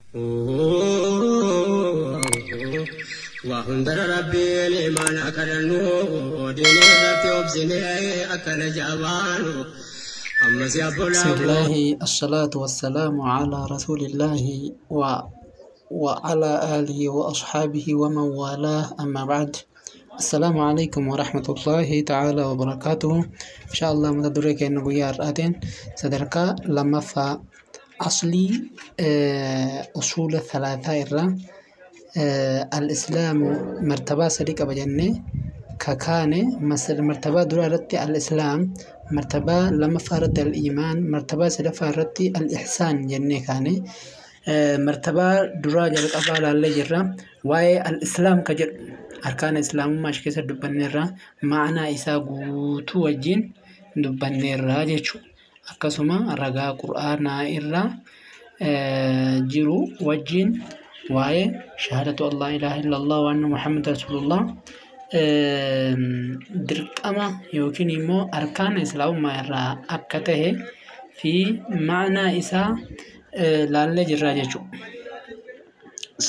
Waa hundara Rabbiin imaana kadhannu, diinii irratti obsinee akkana jabaanu. Ammas بسم الله الصلاة والسلام على رسول الله وعلى آله وأصحابه ومن والاه، أما بعد، السلام عليكم ورحمة الله تعالى وبركاته. إن شاء الله mata duree keenya guyyaa har'aatiin sadarkaa lammaffaa أصلي أصول ثلاثة irraa الإسلام martabaa sadii qaba jennee kakaane. Martabaa duraa irratti الإسلام، martabaa lammaffaa irratti الإيمان، martabaa sadaffaa irratti الإحسان jennee kaane. Martabaa duraa jalqabaa laallee jirra. Waa'ee الإسلام ka jedhu arkaana islaamummaa achi keessa dubbanneerra, ma'anaa isaa guutuu wajjin dubbanneerra jechuudha. Akkasuma ragaa qur'aanaa irra jiru wajjin waa'ee shahaadatu Allah ilaaha illallah wa anna Muhammad rasulullah dirqama yookiin immoo arkaana islaamummaa irraa akka tahe fi ma'anaa isaa laallee jirra jechuudha.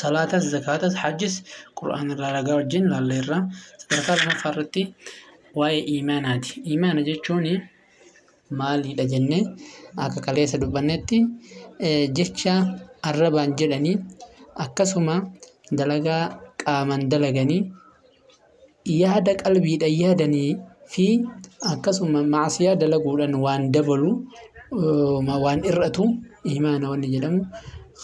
Salaatas, zakaatas, hajjis qur'aana irraa ragaa wajjin laalleerra. Sadarkaa lammaffaa irratti waa'ee iimaanaati. Iimaana jechuun maalidha jennee akka kaleessa dubbannetti, jecha arrabaan jedhanii, akkasuma dalagaa qaamaan dalaganii, yaada qalbiidhaan yaadanii fi akkasuma maasiyaa dalaguudhaan waan dabalu, waan hir'atu iimaana wanni jedhamu.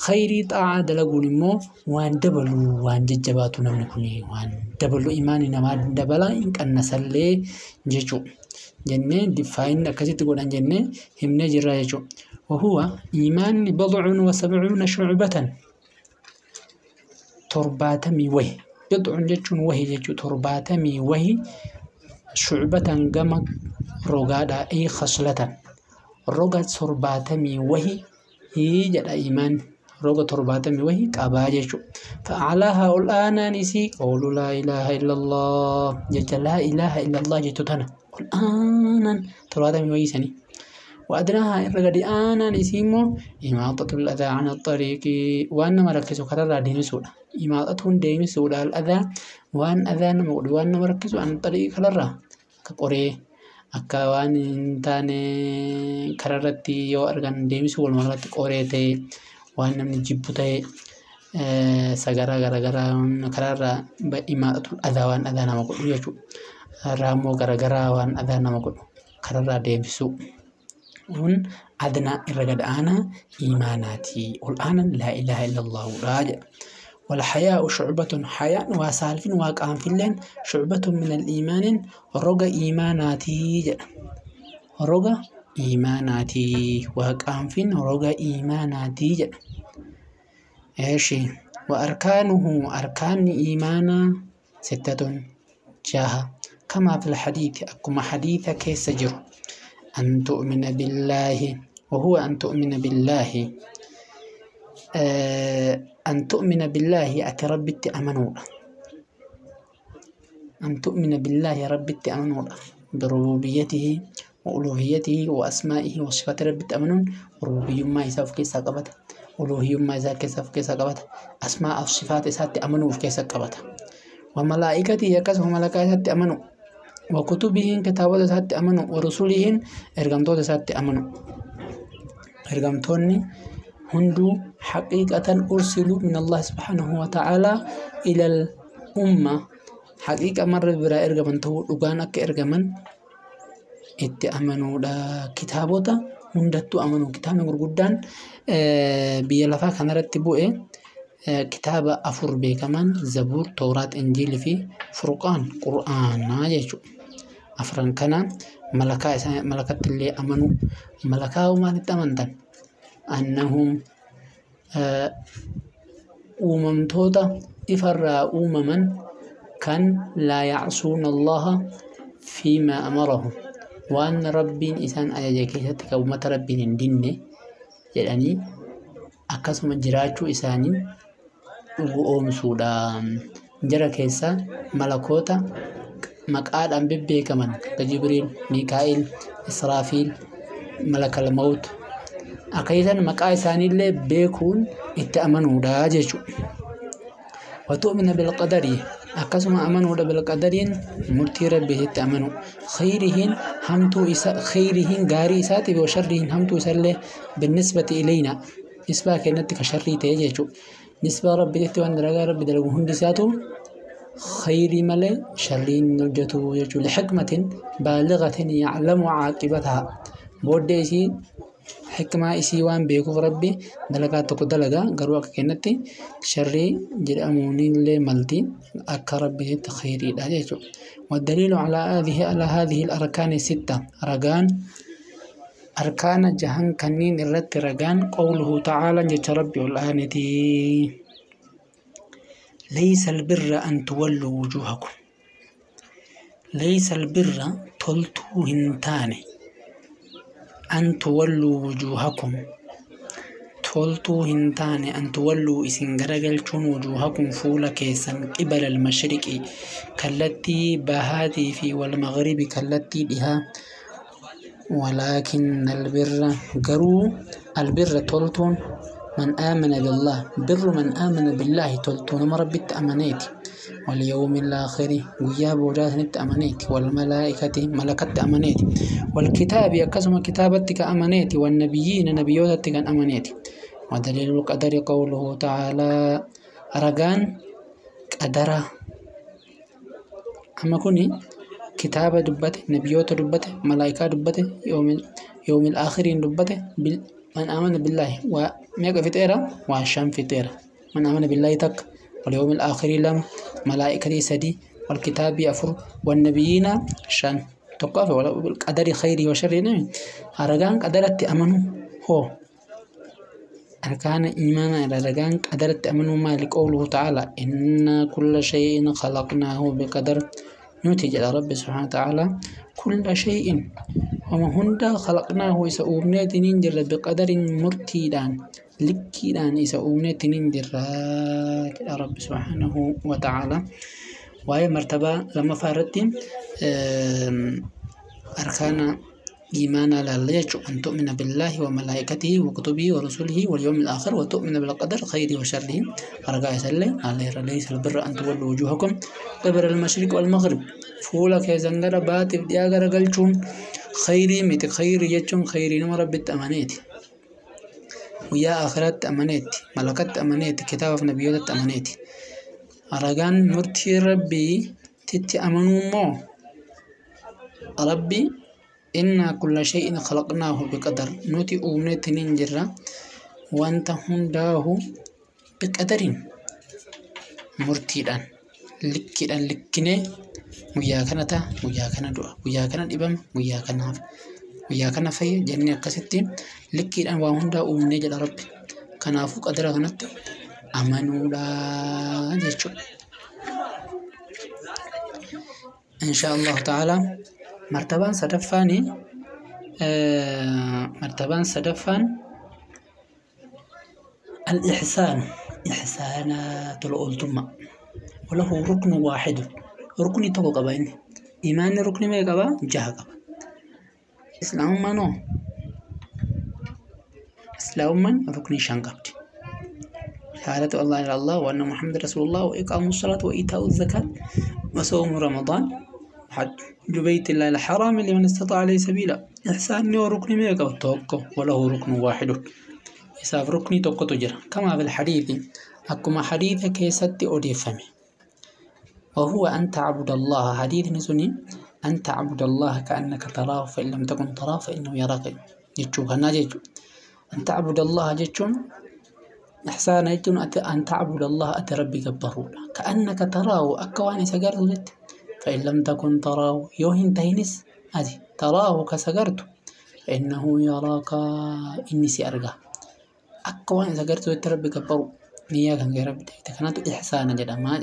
Khayrii xaa'aa dalaguun immoo waan dabalu, waan jajjabaatu, namni kun waan dabalu, imaanni namaa dabala, hin qannasallee jechuudha. Jennee define akkasitti godhan jennee himnee jirra jechuudha. وهو إيمان بضع وسبعون شعبة، 70 wahi. بضع jechuun wahi jechuudha. 70 wahi. شعبة gama rogaadha, ay خصلة, roga 70 wahi jedha. Iimaan roga 70 wahi qabaa jechuudha. فأعلاها ol aanaan isii قول لا إله إلا الله, jecha لا إله إلا الله jettu tana ol aanaan 70 wahii sanii. وأدناها irra gadi aanaan isii immoo إماطة الأذى عن الطريق, waan nama rakkisu kararraa deemisuudha. إماطة deemisuudha, الأذى waan أذى nama godhu, waan nama rakkisu, عن الطريق kararraa, akka qoree, akka waan hin taane kararratti yoo argan deemisuu. Walumaa galatti qoree ta'e, waan namni jibbu ta'e, sagaraa garaagaraa karaarraa. إماطة الأذى waan أذى nama godhu jechuudha. Raammoo garaagaraa waan أذى nama godhu kararraa deebisuu. Kun أدنى irra gad aanaa iimaanaati. Ol aanaan لا إله إلا الله dha jedha. والحياء شعبة, حياء waa saalfin, waa qaanfilleen, شعبة من الإيمان, roga iimaanaati jedha. Roga iimaanaati, waa qaanfin roga iimaanaati jedha. Eeshi, وأركانه arkaanni iimaanaa ستة jaha, كما في الحديث, akkuma hadiisa keessa jiru, أن تؤمن بالله وهو أن تؤمن بالله أن تؤمن بالله, ati Rabbitti amanuudha. أن تؤمن بالله, Rabbitti amanuudha, بربوبيته وألوهيته وأسمائه وصفات. Rabbitti amanuun rububiyyummaa isaa of keessaa qabata, uluhiyyummaa isaa of keessaa qabata, asmaa fi sifaat isaatti amanuu of keessaa qabata. وملائكته, akkasuma malaakaa isaatti amanu, وكتبه, kitaabota isaatti amanu, ورسله, ergamtoota isaatti amanu. Ergamtoonni hunduu حقيقة أرسلوا من الله سبحانه وتعالى إلى الأمة, haqiiqa marra biraa ergaman ta'uu, dhugaan akka ergaman itti amanuudha. Kitaabota hundattuu amanuu. Kitaabni gurguddaan biyya lafaa kanarratti bu'e kitaaba afur beekaman: Zabuur, Tooraat, Injiilii fi Furqaan, Qur'aanaa jechuudha. Afran kana malakaa isaa, malakatti illee amanuu. Malakaa maalitti amantan? أنهم uumamtoota ifarraa uumaman kan لا يعصون الله فيما أمرهم, waan Rabbiin isaan ajaje keessatti kan uummata Rabbiin hin dinne jedhanii, akkasuma jiraachuu isaanii dhugoomsuudha. Jara keessa malakoota maqaadhaan bebbeekaman akka Jibriil, Mikaa'il, Israafiil, Malakal Mawt. Akka maqaa isaaniillee beekuun itti amanuudha jechuudha. وتؤمن بالقدر akkasuma amanuudha bilqadariin murtii rabbiitti amanu khayrihin hamtuu isa khayrihin gaarii isaatiif wa sharrihin hamtuu isallee بالنسبة إلينا nisbaa keenyatti ka sharrii ta'e jechuudha. Nisbaa rabbiitti waan dalagaa rabbi dalagu hundi isaatu khayrii malee sharriin hin hojjetu jechuudha. لحكمة بالغة يعلم عاقبتها booddee isii xikmaa isii waan beekuuf rabbi dalagaa tokko dalagaa garuu akka kennatti sharrii jedhamuunillee malti akka rabbiitti khayriidha jechuudha. والدليل على هذه الأركان الستة رجان أركان جهن كنين الرت رجان قوله تعالى جت ربي والآنتي ليس البر أن تولوا وجوهكم ليس البر تلتو هنتاني أن تولوا وجوهكم تولتو هنتاني أن تولوا إسن غرغلچون وجوهكم فولا كيسن قبل المشرق كالتي بهاتي في والمغرب كالتي بها ولكن البر قرو البر تولتون من آمن بالله بر من آمن بالله تولتون ما ربي أمنيت واليوم الآخر ويا بوجات أمنيت والملائكة ملكت أمنيت والكتاب يكسم كتابتك أمنيت والنبيين نبيوتك أمنيت ودليل القدر قوله تعالى رجان قدر أما كوني كتابة دبته نبيوت دبته ملائكة دبته يوم الآخرين دبته من آمن بالله وميقى في تيرا وعشان في تيرا من آمن بالله تك واليوم الآخر لم ملائكة سدي والكتاب أفر والنبيين شان تقف والقدر خيره وشره نعم أرجان قدرت أمنه هو أركان إيمان أرجان قدرت أمنه ما لقوله تعالى إن كل شيء خلقناه بقدر نتج على رب سبحانه وتعالى كل شيء وما هندا خلقناه إذا أمنيت ننجر بقدر مرتيدان لكيدان إذا أمنيت ننجر رب سبحانه وتعالى. وهي مرتبة لما فارتي أركان إيمان لا أن تؤمن بالله وملائكته وكتبه ورسله واليوم الآخر وتؤمن بالقدر خيره وشره. أرجع يسلم عليه ليس البر أن تولوا وجوهكم قبل المشرق والمغرب فولك يا زنجرة بات بدياغر قلتون خيري مت خيري يجون خيري نما رب الأمانات ويا آخرت أمانات ملكت أمانات كتاب في نبيوت أمانات أرجان مرتي ربي تتي أمنوا ما ربي إن كل شيء خلقناه بقدر نوتي أمنيت ننجرة وأنت هنداه بقدر مرتيدان لكيدان لكني guyyaa kana ta'a guyyaa kana du'a guyyaa kana dhibama guyyaa kana hafa guyyaa kana fayya jennee akkasitti likkiidhaan waa hundaa uumnee jedha rabbi. Kanaafuu qadara kanatti amanuudha jechuudha. Insha Allahu ta'ala martabaan sadaffaan al-ihsaan ihsaanatul ooltummaa walahu ruknu waahidu rukni tokko qaba inni imaanni rukni meeqa qaba? Jaha qaba. Islaamummaan hoo? Islaamummaan rukni 5 qabdi. شهادة أن لا إله إلا الله وأن محمد رسول الله وإقام الصلاة وإيتاء الزكاة وصوم رمضان وحج بيت الله الحرام لمن استطاع إليه سبيلا. إحسان ركن ميقا توقف وله ركن واحد إساف ركني توقف تجرى كما في الحديث أكما حديث كيست أديفمي وهو أن تعبد الله حديث نسني أن تعبد الله كأنك تراه فإن لم تكن تراه فإنه يراك جتشو هنا جتشو أن تعبد الله جتشو إحسان يجون أن تعبد الله أتربي جبرولا كأنك تراه أكواني سجرت فإن لم تكن تراه يوهن تهنس هذه تراه كسجرت فإنه يراك إني سأرجع أكواني سجرت تربي جبرو نياك ربي تكنات إحسان جدا ما.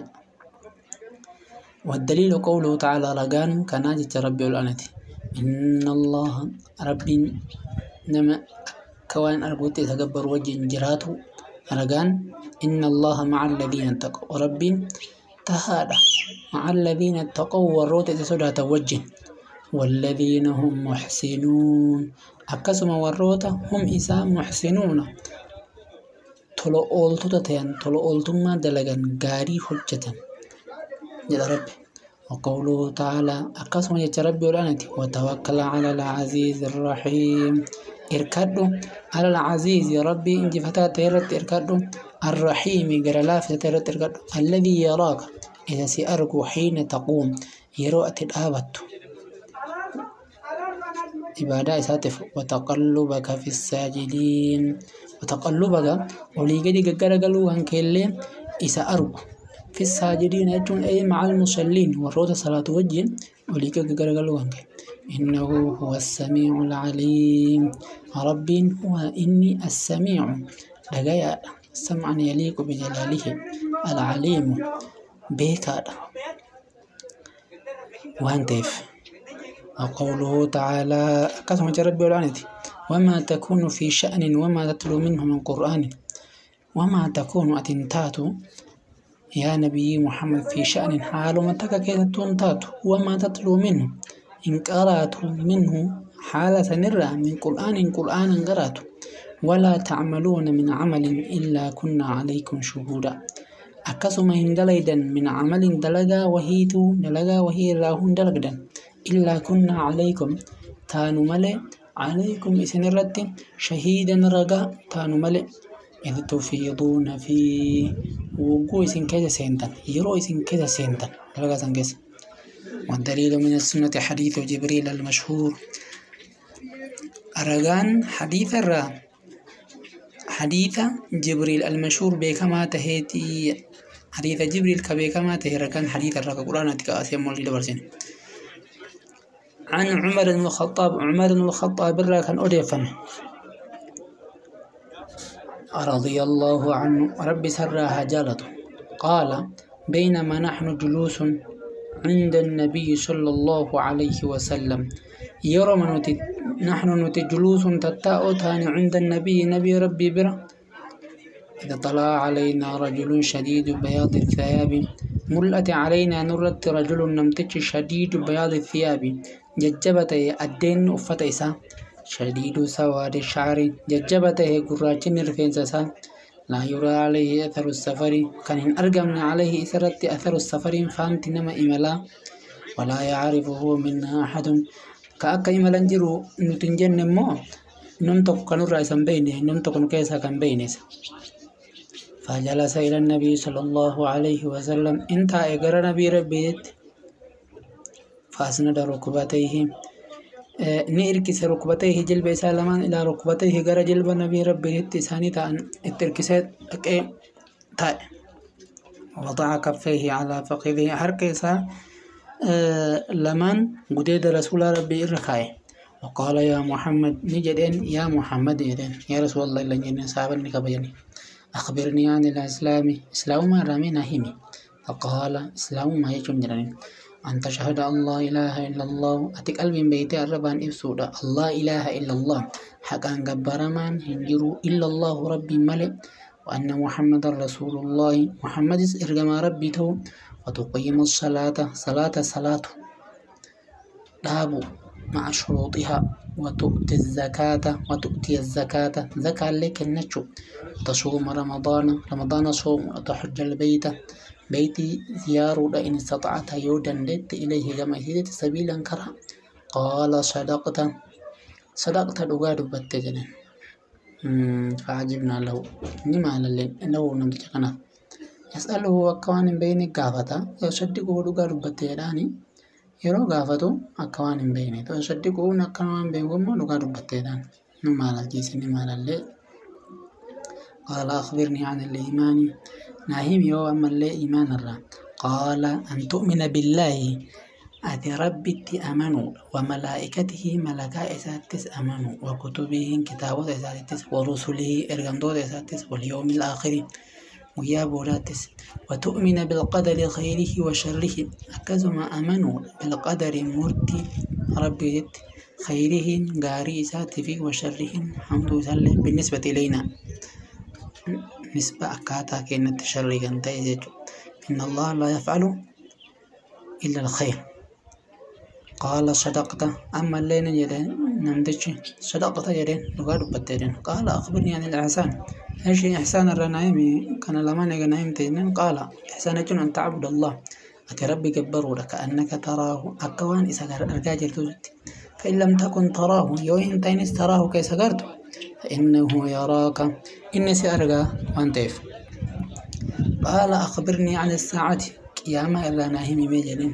والدليل قوله تعالى رجان كناجة ربي الأنتي إن الله ربي نما كوان أرجوت تجبر وجه جراته رجان إن الله مع الذين اتقوا ربي تهادا مع الذين اتقوا والروت تسودا توجه والذين هم محسنون أكسم وروتا هم إسا محسنون تلو أولتو تتين تلو أولتو ما دلغن غاري حجة يا رب. وقوله تعالى أكسم يتربي الأنتي وتوكل على العزيز الرحيم إركدو على العزيز يا ربي إنجي فتاة تيرت إركدو الرحيم جرلاف تيرت إركدو الذي يراك إذا سأرجو حين تقوم يرؤة الآبت عبادة إساتف وتقلبك في الساجدين وتقلبك وليجدي جرجلو هنكلي إذا أرجو في الساجدين يجون أي مع المصلين والروت صلاة وجه وليجدي جرجلو هنكلي إنه هو السميع العليم ربي هو إني السميع لقيا سمعا يليق بجلاله العليم بك وانتف. وقوله تعالى كثم ربي العنتي وما تكون في شأن وما تتلو منه من قرآن وما تكون أتنتات يا نبي محمد في شأن حال ما تكاكيتنتات وما تتلو منه إن قرأت منه حالة نرى من قرآن قرآن قرأت ولا تعملون من عمل إلا كنا عليكم شهودا أكسما هندليدا من عمل دلقا وهيتو دلقا وهي راهن دلقدا إلا كنا عليكم تانو ملي عليكم إسنرت شهيدا رقا تانو ملي إذ تفيضون في وقو إسن كذا سينتن يرو إسن كذا سينتن دلقا سنكس. والدليل من السنة حديث جبريل المشهور أرغان حديث الرا حديث جبريل المشهور بكما تهيتي حديث جبريل كبكما تهركان حديث الرا قرآن تكاسي مولد برسين. عن عمر بن الخطاب عمر بن الخطاب الرا كان أديفن رضي الله عنه ربي سرها جالته قال بينما نحن جلوس عند النبي صلى الله عليه وسلم يرى من نحن نتجلوس تتاؤتان عند النبي نبي ربي برا إذا طلع علينا رجل شديد بياض الثياب ملأت علينا نرت رجل نمتج شديد بياض الثياب ججبته الدين أفتيسا شديد سواد الشعر ججبته قراجين رفنسسا لا يرى عليه أثر السفر كان إن أرجمنا عليه إثرت أثر السفر فانت نما إملا ولا يعرفه منا أحد كأكا إملا جرو نتنجن مو نمتق كنور رئيسا بينه نمتق نكيسا كان بينه. فجلس إلى النبي صلى الله عليه وسلم انت إقرأ نبي ربيت فأسند ركبتيه نئركس ركبتيه جلب سالمان إلى ركبتيه جرى جلب نبي ربي اتساني تان التركسات تاء وضع كفيه على فخذه حركسا لمن قديد رسول ربي الرخاي وقال يا محمد نجدين يا محمد يا رسول الله لن صاحب النكبيني أخبرني عن الإسلام إسلام ما رمينا هيمي فقال إسلام ما يجم جرانين أن تشهد أن لا إله إلا الله أتك قلب بيتي الربان إبسودا الله إله إلا الله حقا جبرمان هنجرو إلا الله ربي ملك وأن محمد رسول الله محمد إرجم ربي تو وتقيم الصلاة صلاة صلاة دابو مع شروطها وتؤتي الزكاة وتؤتي الزكاة زكاة لك النشو وتصوم رمضان رمضان صوم وتحج البيت بيتي زيارة إن استطعت يودا لت إليه كما هدت سبيلا كرها قال صدقت صدقت دغاد بتجن فعجبنا له نما له نمتجنا يسأله أكوان بين قافتا يصدقه دغاد بتجداني yeroo gaafatu akka waan hin beekne يصدقون akka waan beeku immoo dhugaa dubbatteedhaan nu maalalchiise ni maalallee. قال أخبرني عن الإيمان ناهيم يو أما اللي إيمان الرا قال أن تؤمن بالله أتي ربي أمنوا وملائكته ملكا إساتس أمنوا وكتبه كتابه إساتس ورسله إرغمدود إساتس واليوم الآخر ويا بولاتس وتؤمن بالقدر خيره وشره أكزما أمنوا بالقدر مرتي ربي خيره غاري إساتفي وشره حمد سله بالنسبة إلينا نسبة أكاتا كأن الشر كنت إن الله لا يفعل إلا الخير. Qaala sadaqta ammallee ni jedhe namtichi sadaqta jedheen dhugaa dubbatte jedheen. Qaala akhbirnii anil ihsaan eshi ihsaan irra naa himi kana lamaan eega naa himte jennaan qaala ihsaan jechuun an ta'buda Allah ati rabbi gabbaruudha ka'annaka taraahu akka waan isa argaa jirtutti. فإن لم تكن تراه yoo hin ta'inis taraahu keessa gartu فإنه يراك inni si argaa waan ta'eef. قال أخبرني عن الساعة قيامة إلا ناهمي ميجلين.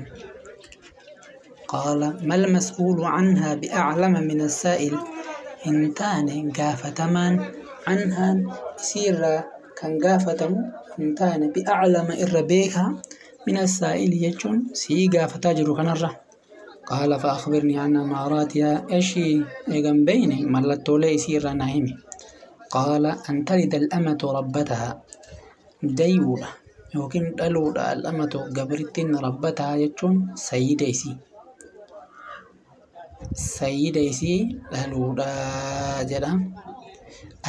قال ما المسؤول عنها بأعلم من السائل هنتان قافتمان عنها يسير كان قافتم هنتان بأعلم إربيكا من السائل يجون سي قافتا جرو كنرة. قال فأخبرني عن أماراتها إيشي إيغان بيني ملتولي يسير ناهمي. قال أن تلد الأمة ربتها dayuudha yookiin dhaluudha al'amatu gabrittiin rabbataa jechuun sayyida isii sayyida isii dhaluudha jedha.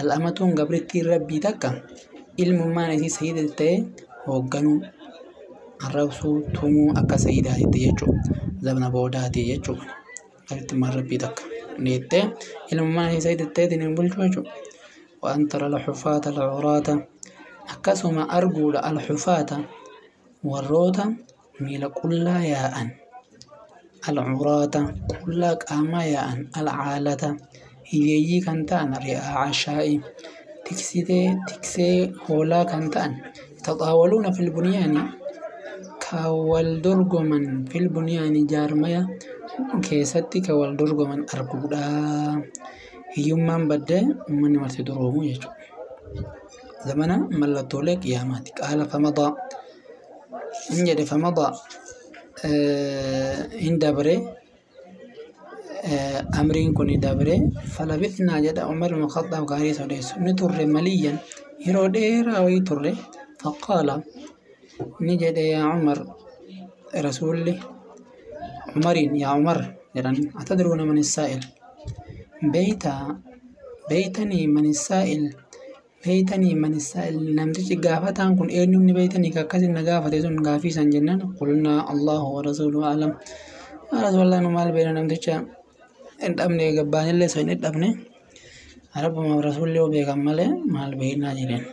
Al'amatuun gabrittiin rabbii takka ilmummaan isii sayyida ta'e hoogganuu arrabsuu tumuu akka sayyidaatitti jechuudha. Zabna boodaati jechuudha. Gabrittummaan rabbii takka deettee ilmummaan isii sayyida ta'eetiin hin bulchu jechuudha. Waan tara al-xufaata al-curaata akkasuma arguudha al-xufaata warroota miila qullaa yaa'an al-curaata qullaa qaamaa yaa'an al-caalata hiyyeeyyii kan ta'an ri'aa shaa'i tiksee hoolaa kan ta'an taxaawaluuna fil bunyaani ka wal dorgoman fil bunyaani jaarmaya keessatti ka wal dorgoman arguudha. Hiyyummaan baddee uummanni marti duroomuu jechuudha. Zamana mallattoolee qiyaamaati. Qaala famadaa hin jedhe famadaa hin dabre amriin kun dabre falabithnaa jedha Umar ibn Khattaab gaarii isa odeessu ni turre maliyyan yeroo dheeraa wayii turre faqaala ni jedhe yaa Umar rasuulli Umariin yaa Umar jedhan atadruuna man issaa'il beeytaa beeytanii man issaa'il beeytanii man issaa'il namtichi gaafataan kun eenyumni beeytanii ka akkasin na gaafate sun gaafii san jennaan qulnaa Allahu wa rasuuluhu a'lam. Yaa Rasuulallah nu maal beekna namticha hin dhabne gabbaanillee osoo hin dhabne rabbumaaf rasuulli yoo beekan malee maal beeknaa jedheen.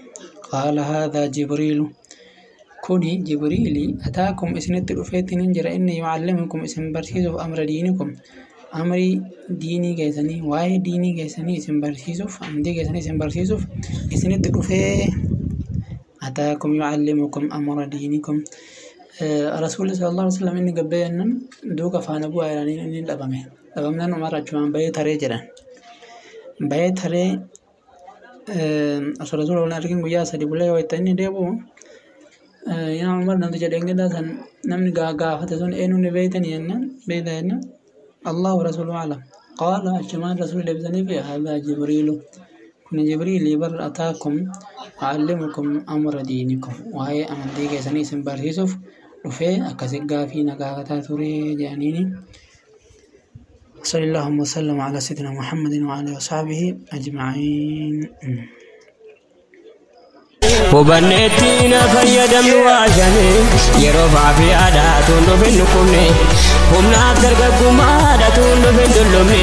Qaala haadhaa Jibriilu kuni Jibriili ataakum isinitti dhufeetti nin jira inni yucallimukum isin barsiisuuf amra diinikum amrii diinii keessanii waa'ee diinii keessanii isin barsiisuuf amantii keessanii isin barsiisuuf isinitti dhufee ataakum yucallimukum amra diinikum. Rasuulli sallallahu alaihi wasallam inni gabbee jennaan duuka faana bu'aa jedhanii inni dhabame. Dhabamnaan Umar achumaan bahee taree jedhan. Bahee taree osoo rasuula waliin argin guyyaa sadi bulee yoo itti inni deebi'u yaa Umar namticha dheengaddaa san namni gaafate sun eenyuun beeytanii jennaan beeyta jennaan Allahu rasuulu a'lam. Qaala achumaan rasuulli deebisanii fi haadhaa Jibriilu kun Jibriilii bar ataakum yucallimukum amra diinikum waa'ee amantii keessanii isin barsiisuuf dhufee akkasi gaafii na gaafataa ture jedhaniini. صلى الله وسلم على سيدنا محمد وعلى وصحبه أجمعين. Hubanneetti na fayyadamnu waashame yeroo faafi aadaatuun dhufin dhukkubne humnaaf dargaggummaadhaatuun dhufin dullumne.